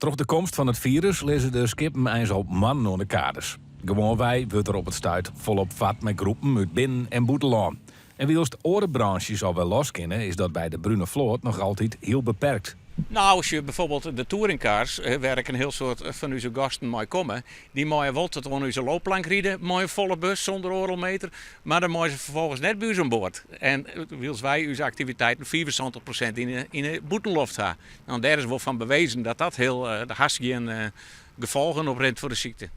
Troch de komst fan it firus lizze de skippen eins al moannen oan de kades. Gewoanwei wurdt der op it stuit folop fard mei groepen út binnen en bûtenlân. En wylst oare bransjes al wer los kinne, is dat by de brune float noch altyd hiel beperkt. Nou, as je bijvoorbeeld de touringcars, wêr ek in hiel soad fan ús gasten mei komme, dy meie wol tot oan ús loopplank ride mei in folle bus sûnder oardel meter, mar dan meie se ferfolgens net by ús oan board. En wylst wy ús aktiviteiten 75% yn 'e bûtenloft ha. Nou, dêr is wol fan bewezen dat dat hiel, hast gjin gefolgen oprint foar de sykte.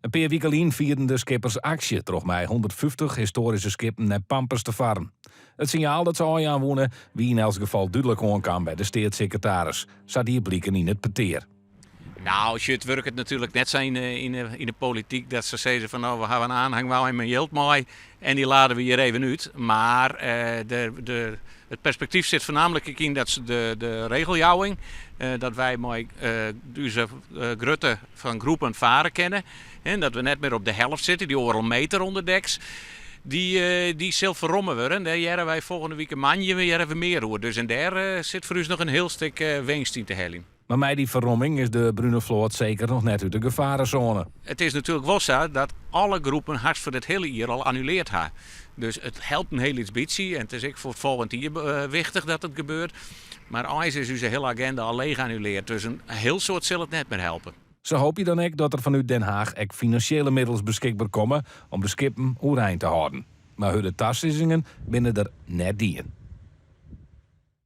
In pear wike lyn fierden de skippers aksje troch mei 150 histoaryske skippen nei Pampus te farren. It sinjaal dat se ôfjaan woene wie yn elts gefal dúdlik oankaam by de steatssekretaris, sa die bliken yn it petear. Nou, it wurket natuerlik net sa yn de polityk dat se sizze fan no, we hawwe in oanhangwein mei jild mei en dy lade we hjir even út. Mar it perspektyf sit foarnaamlik ek yn dat se de regeljouwing, dat wy mei ús grutte fan groepen fare kinne en dat we net mear op de helft sitte, dy oardel meter ûnderdeks, dy sil ferromme wurde. En dêr hearre wy folgjende wike moandei hearre we mear oer. Dus en dêr sit foar ús noch in hiel stik winst yn te heljen. Mar mei dy ferromming is de brune float seker noch net út de gefaresône. It is natuerlik wol sa dat alle groepen hast foar dit hiele jier al annuleard ha. Dus it helpt in hiel lyts bytsje en it is ek foar it folgjend jier wichtich dat it gebeurt. Mar eins is ús hiele agenda al leech annuleard, dus in hiel soad sil it net mear helpe. Se hoopje dan ek dat der fanút Den Haag ek finansjele middels beskikber komme om de skippen oerein te hâlden. Mar hurde tasizzingen binne der net dien.